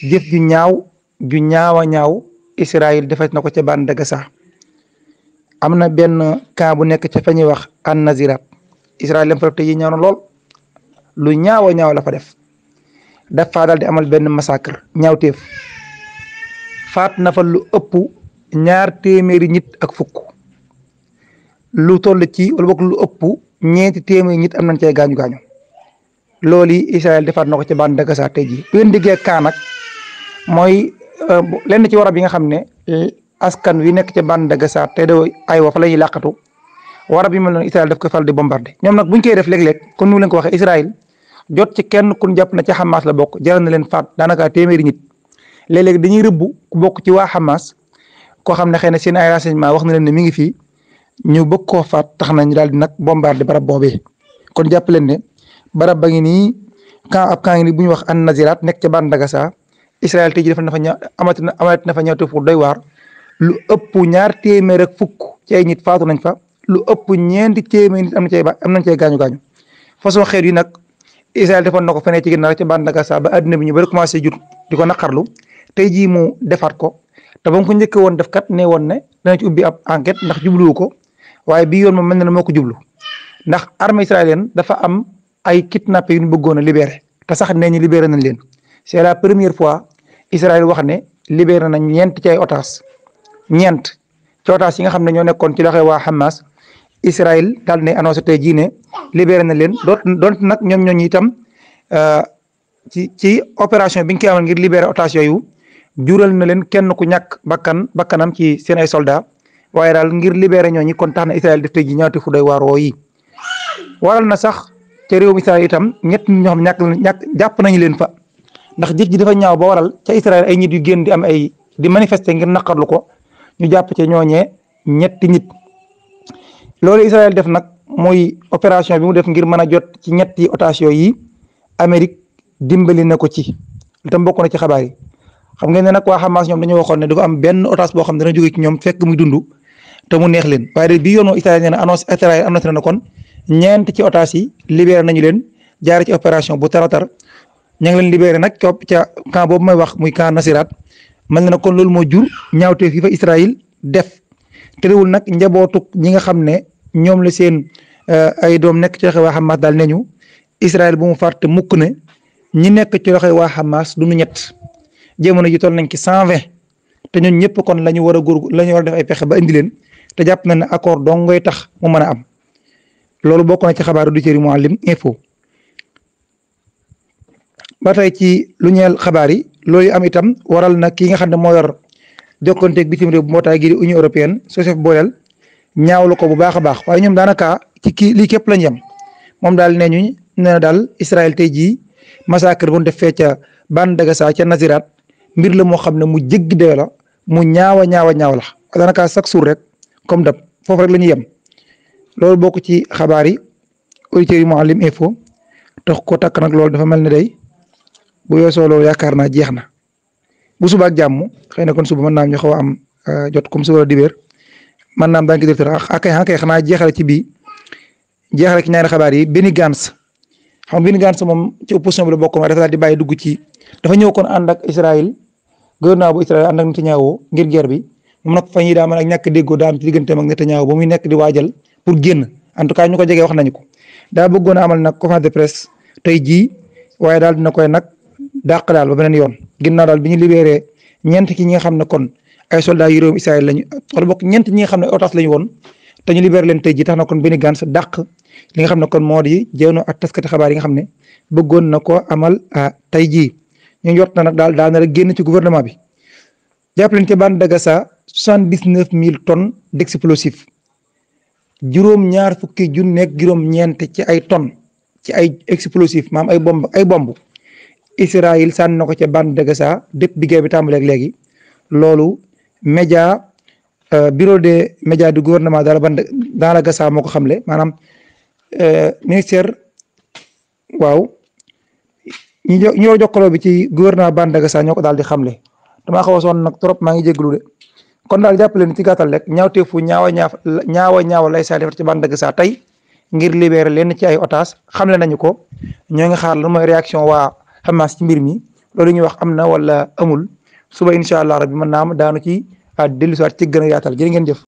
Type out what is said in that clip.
jëf ju ñaawa ñaaw Israël defet na ko ca bande de Gaza. am na benn camp bu nekk ca fa ñuy wax an Nazirat Israël lam fa def te yi ñaaw na lool lu ñaawa ñaaw la fa def dafa daal di amal benn massacre ñaawteef faat na fa lu ëpp 200 nit ak fukk lu toll ci wala boog lu ëpp 200 nit am nañ cay gaañu gaañu loolu yi Israël defaat na ko ci bande de Gaza tey jii bu ngeen diggee camp nag mooy lenn ci warab yi nga xam ne askan wi nekk ci bande de Gaza te do ay wa fa la ñuy làqatu warab yi mel noonu Israël daf koy fal di bombardé ñoom nag buñ koy def léeg-léeg kon nu leen ko waxee Israël jot ci kenn kun jàpp na ci Hamas la bokk jaral na leen faat daanaka 100 nit léeg-léeg dañuy rëbbu ku bokk ci waa Hamas koo xam ne xëy na seen ay renseignement wax na leen ne mi ngi fii ñu bëgg koo faat tax nañ daal di nag bombardé barab boobee kon jàpp leen ne barab ba ngi nii camp ngi nii bu ñu wax an Nazirat nekk ca bande de Gaza Israël tey jii dafa na fa amati na fa ñaawte fu doy waar lu ëpp 200 ak fukk ci ay nit faatu nañ fa lu ëpp 400 nit am nañ cay gaañu gaañu façon xeet yi nag Israël defoon na ko feneen ci ginnaaw ci bande de Gaza ba àddina bi ñu bari commencé jut di ko naqarlu tey jii mu defaat ko te ba mu ko njëkk woon def kat ne woon ne dana ci ubbi ab enquête ndax jubluwu ko waaye bii yoon moom mel na ne moo ko jublu ndax armée israélienne dafa am ay kidnappé yu ñu bëggoon a libéré te sax nee ñu libéré nañ leen c'est la première fois Israël wax ne libéré nañ ñeent ci ay otages ñeent ci otages yi nga xam ne ñoo nekkoon ci loxo waa Hamas Israël daal ne annoncé tey jii ne libéré na leen doon nag ñoom ñooñu itam ci opération bi ñu koy amal ngir libéré otages yooyu jural na leen kenn ku ñàkk bakkanam ci seen ay soldats waaye daal ngir libéré ñooñu kon tax na Israël def tey jii ñaawte fu doy waaroo yi waral na sax te réewum Israël itam ñett ñoo xam ñàkk jàpp nañu leen fa ndax jëf ji dafa ñaaw ba waral ca Israël ay nit yu génn di am di manifester ngir naqarlu ko ñu jàpp ca ñooñee ñetti nit loolu Israël def nag mooy opération bi mu def ngir mën a jot ci ñetti otages yi Amérique dimbali na ko ci itam bokk na ci xabaar yi xam ngeen ne nag waa Hamas ñoom dañoo waxoon ne dafa am benn otage boo xam ne dana jóge ci ñoom fekk muy dund te mu neex leen waaye bi yoonu Israël nee na annonce Israël annoncé na kon ñeent ci otages yi libéré nañu leen jaare ci opération bu taratar ña ngi leen libéré nag ca camp boobu may wax muy camp Nasirat mel na ne kon loolu moo jur ñaawteef yi fa Israël def terewul nag njabootu ñi nga xam ne ñoom la seen ay doom nekk ci loxo waa Hamas daal ne ñu Israël bu mu fàtte mukk ne ñi nekk ci loxo waa Hamas du ñu ñett jamono ji toll nañ ci 120 te ñun ñëpp kon la ñu war a def ay pexe ba indi leen te jàpp na ne accord dong ngay tax mu mën a am loolu bokk na ci xabaaru auditeurs yi Mouhalim info ba tey ci lu ñeel xabaar yi loolu am itam waral na ki nga xam ne moo yor jokkonteeg bitim réew bu mbootaay gi di Union européenne Joseph Borrell ñaawlu ko bu baax a baax waaye ñoom daanaka ci lii képp lañ yem moom daal nee ñu nee daal Israël tey jii massacre bu ñu def fee ca bande de Gaza ca Nazirat mbir la moo xam ne mu jéggi dee la mu ñaawa la daanaka chaque jour rek comme dab foofu rek la ñuy yem loolu bokk ci xabaar yi auditeurs yi Mouhalim info tax ko takk nag loolu dafa mel ne day bu weesoo loolu yaakaar naa jeex na bu suba ak jàmm xëy na kon suba mën naa ñu xaw a am jot comme suba dibéer mën naa am daañu ko def akay xanaa jeexale ci bii jeexale ci ñaari xabaar yi Benny Gantz xam nga Benny Gantz moom ci opposition bi la bokkoon waaye dafa daal di bàyyi dugg ci dafa ñëw kon ànd ak Israël gouvernement bu Israël ànd ak Netanyahu ngir guerre bi moom nag fa ñuy daa mën ak ñàkk déggoo daa am ci digganteem ak Netanyahu ba muy nekk di waajal pour génn en tout cas ñu ko jegee wax nañu ko daa bëggoon a amal nag conférence de presse tey jii waaye daal dina koy nag dàq daal ba beneen yoon ginnaaw daal bi ñu libéré ñeent ki ñi nga xam ne kon ay soldats yu réewum Israël lañu wala bokk ñeent ñi nga xam ne otage lañu woon te ñu libéré leen tey jii tax na kon Benny Gantz dàq li nga xam ne kon moo di jéem ak taskati xabaar yi nga xam ne bëggoon na ko amal tey jii ñu jot na nag daal na rek génn ci gouvernement bi jàpp leen ci bande de Gaza 79 000 tonnes d'explosifs juróom-ñaar fukki junni ak juróom-ñeent ci ay tonnes ci ay explosifs maam ay bomb Israël sànni na ko ca bande de Gaza depuis bi guerre bi tàmbalee ak léegi loolu bureau des médias du gouvernement dans la Gaza moo ko xamle maanaam ministère waaw ñoo jokkaloo bi ci gouvernement bande de Gaza ñoo ko daal di xamle damaa xaw a sonn nag trop maa ngi jégalu de kon daal jàppale ni ci gàttal rek ñaawteefu ñaawa lay saa defar ci bande de Gaza tey ngir libérer leen ci ay otages xamle nañu ko ñoo ngi xaar lan mooy réaction waa Hamas ci mbir mi loolu ñuy wax am na wala amul suba incha allah rabbi mën naa am daanu ci dellusiwaat ci gën a yaatal jërë ngeen jëf.